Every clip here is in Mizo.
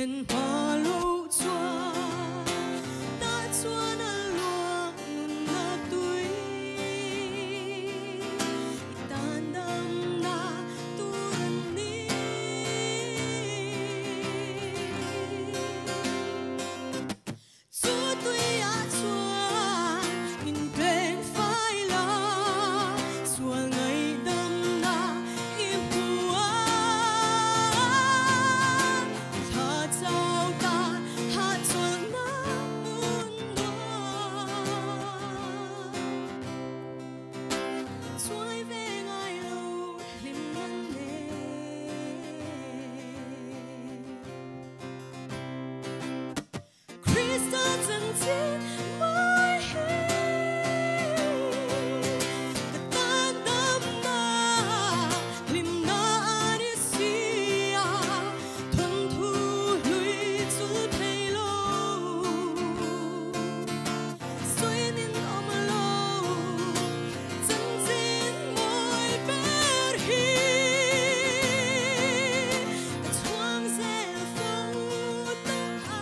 Then hma loh chuan tah chuan a luang nunna tui. I tan damna tur an ni. Chu tuiah chuan min tleng fai la, sual ngaihdamna i hmu a. Thla chau ta hahchawlhna hmun nuam. Chuai ve ngai lo hlimna nen. Krista chanchin mai hi ka tan damna hlimna a ni si a, thawnthu hlui chul thei lo, sawi nin awm lo, chanchin mawi ber hi ka chhuang zel fo tawh a.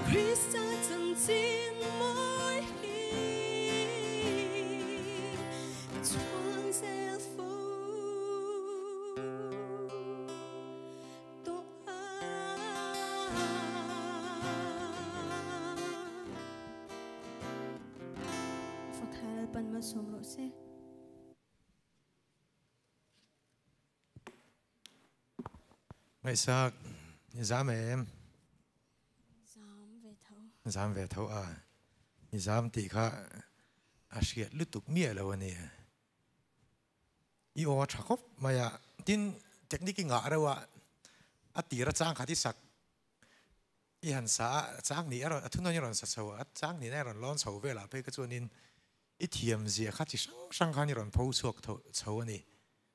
Krista chanchin mawi hi ka chhuang zel fo tawh a. Fakhlai Lalpan malsawm rawh se. Ngaihsak, i zam em? Zam ve tho. Zam ve tho a, i zam tih kha a hriat lutuk miah lo a ni. I aw a tha khawp mai a, tin technique i ngah reuh a, a tir a chang khat i sak i han sa a, chang nih a rawn, a thunawn i rawn sa chho a, a chang nihna i rawn lawn chho velah phei kha chuanin i thiam zia kha chi hrang hrang khan i rawn pho chhuak chho a ni.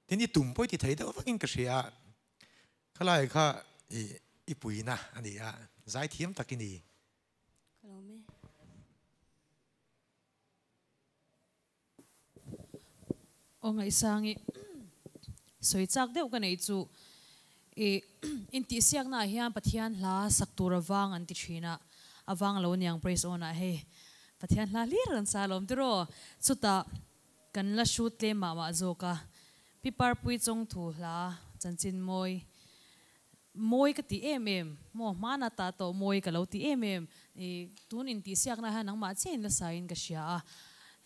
Tin i tum pawh i ti thei deuh vakin ka hria a, khalai kha i i puina a ni a, zaithiam tak i ni. Ka lawm e. Aw Ngaihsangi, sawi chak deuh ka neih chu i intihsiaknaah hian Pathian hla sak tur avang an ti thin a, avang lo niang praise on ah hei Pathian hla hlir kan sa alawm tiraw? Chutah kan la hrut tlem mah mah zawk a, Pi Parpui Chawngthu hla chanchin mawi mawi ka ti em em maw hmana ta tawh mawi ka lo ti em em i tun intihsiakna hian nangmah chiah in la sain ka hria a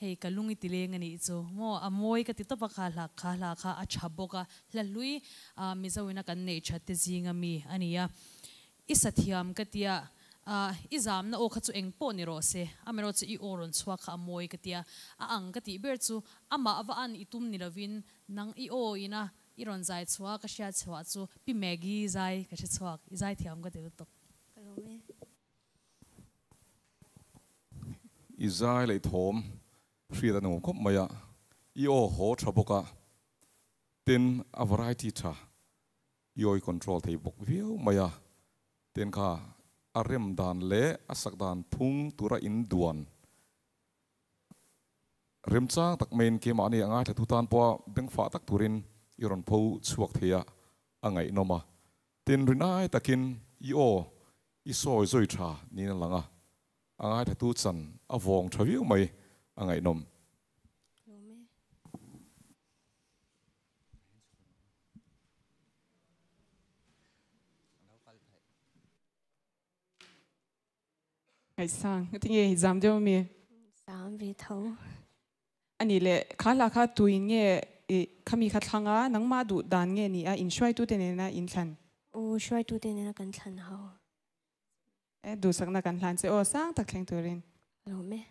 hei ka lung i ti leng a nih chu maw a mawi ka ti tawp a kha hla kha hla kha a tha bawk a hla hlui a Mizo ina kan neih that te zinga mi a ni a i sa thiam ka tia a i zamna aw kha chu eng pawh ni rawh se amaherawhchu i aw rawn chhuak kha a mawi ka tia a ang ka tih ber chu amah va an i tum ni lovin nang i aw ina I rawn zai chhuah ka hriat chhuah chu Pi Maggie zai ka hre chhuak, i zai thiam ka ti lutuk. Ka lawm e. I zai leh thawm hriat a nuam khawp mai a, i aw haw tha bawk a, tin a variety tha, i aw i control thei bawk viau mai a, tin kha a rem dan leh a sak dan phung tura in duan Remchang tak maiin keimahni a ngaithlatu tan pawha bengfah tak turin i rawn pho chhuak thei a, a ngaihnawm a. Tin, rinai takin i aw i sawi zawi tha niin a lang a, a ngaithlatu chan a vawng tha viau mai, a ngaihnawm. Ngaihsang, tinge hi zam deuh ami? Zam ve tho. Ani le, kha hla kha tuin nge i khami kha thlang a, nangmah duh dan nge ni a, in hruaitute nena in thlan? Aw, hruaitute nena kan thlan ho. E, duhsakna kan hlan che aw, sang tak thleng turin. Ka lawm e.